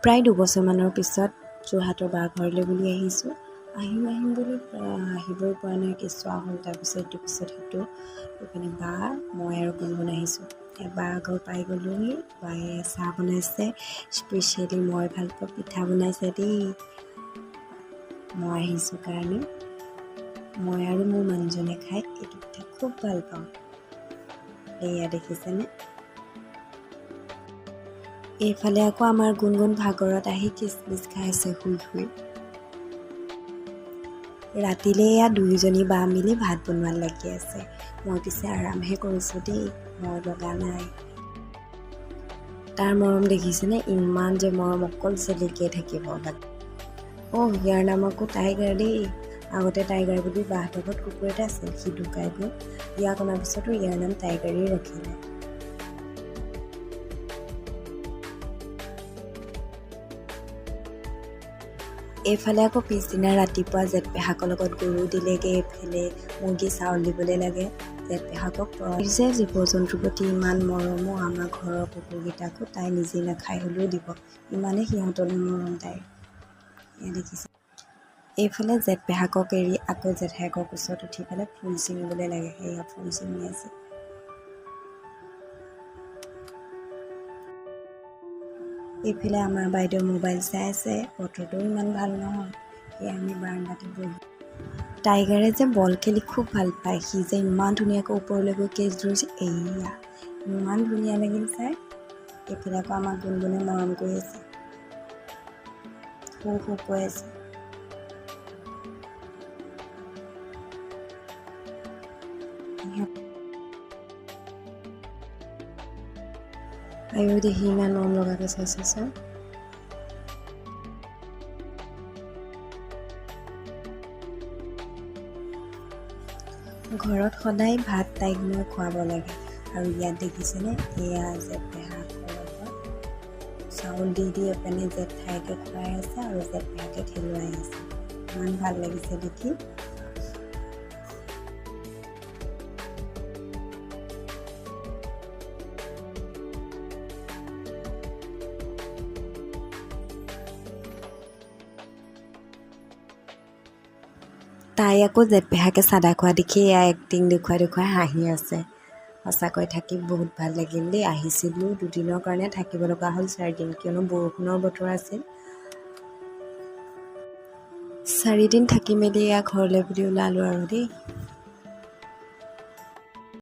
প্ৰায় 2 বছৰমানৰ পিছত যোৰহাটৰ বা ঘৰলৈ বুলি আহিছোঁ। আহিম আহিম বুলি আহিবই পৰা নাই। কেঁচুৱা হ'ল, তাৰপিছত ইটোৰ পিছত সিটো। সেইকাৰণে বা, মই আৰু গুণগুণ আহিছোঁ। বা ঘৰ পাই গ'লোহি। বায়ে চাহ বনাইছে, স্পেচিয়েলি মই ভাল পোৱা পিঠা বনাইছে দেই মই আহিছোঁ কাৰণে। মই আৰু মোৰ মানুহজনে খাই এইটো পিঠা খুব ভাল পাওঁ। এয়া দেখিছেনে? এইফালে আকৌ আমাৰ গুণগুণ ভাগৰত আহি খিচমিচ খাই আছে শুই শুই। ৰাতিলৈ এয়া দুয়োজনী বা মিলি ভাত বনোৱাত লাগি আছে। মই পিছে আৰামহে কৰিছোঁ দেই, মই লগা নাই। তাৰ মৰম দেখিছেনে? ইমান যে মৰম, অকল চেলেকিয়ে থাকিব। অ', ইয়াৰ নাম আকৌ টাইগাৰ দেই। আগতে টাইগাৰ বুলি বাহঁতৰ ঘৰত কুকুৰ এটা আছিল, সি ঢুকাই গ'ল। ইয়াক অনাৰ পিছতো ইয়াৰ নাম টাইগাৰেই ৰাখিলে। এইফালে আকৌ পিছদিনা ৰাতিপুৱা জেঠপেহাকৰ লগত গৰু দিলেগৈ। এইফালে মুৰ্গী চাউল দিবলৈ লাগে জেঠপেহাকক। যে জীৱ জন্তুৰ প্ৰতি ইমান মৰমো। আমাৰ ঘৰৰ কুকুৰকেইটাকো তাই নিজে নাখাই হ'লেও দিব, ইমানেই সিহঁতলৈ মৰম তাইৰ। এয়া দেখিছে, এইফালে জেঠপেহাকক এৰি আকৌ জেঠায়েকৰ কোচত উঠি পেলাই ফুল ছিঙিবলৈ লাগে। সেয়া ফুল ছিঙি আছে। এইফালে আমাৰ বাইদেউ মোবাইল চাই আছে। বতৰটোও ইমান ভাল নহয়, সেয়ে আমি বাৰাণ্ডাতে বহি। টাইগাৰে যে বল খেলি খুব ভাল পায়। সি যে ইমান ধুনীয়াকৈ ওপৰলৈ গৈ কেচ ধৰিছে, এইয়া ইমান ধুনীয়া লাগিল চাই। এইফালে আকৌ আমাক গুণগুণে মৰম কৰি আছে, শু শু কৈ আছে। আইও দেহি, ইমান মৰম লগাকৈ চাইছে চা। ঘৰত সদায় ভাত তাইক মই খুৱাব লাগে। আৰু ইয়াত দেখিছেনে, এয়া জেঠপেহাকৰ লগত চাউল দি দি এপিনে জেঠায়েকে খুৱাই আছে আৰু জেঠপেহাকে খেলুৱাই আছে। ইমান ভাল লাগিছে দেখি। তাই আকৌ জেঠপেহাকে চাদা খোৱা দেখি এয়া এক্টিং দেখুৱাই দেখুৱাই হাঁহি আছে। সঁচাকৈ থাকি বহুত ভাল লাগিল দেই। আহিছিলোঁ দুদিনৰ কাৰণে, থাকিব লগা হ'ল 4 দিন, কিয়নো বৰষুণৰ বতৰ আছিল। 4 দিন থাকি মেলি এয়া ঘৰলৈ বুলি ওলালোঁ আৰু দেই।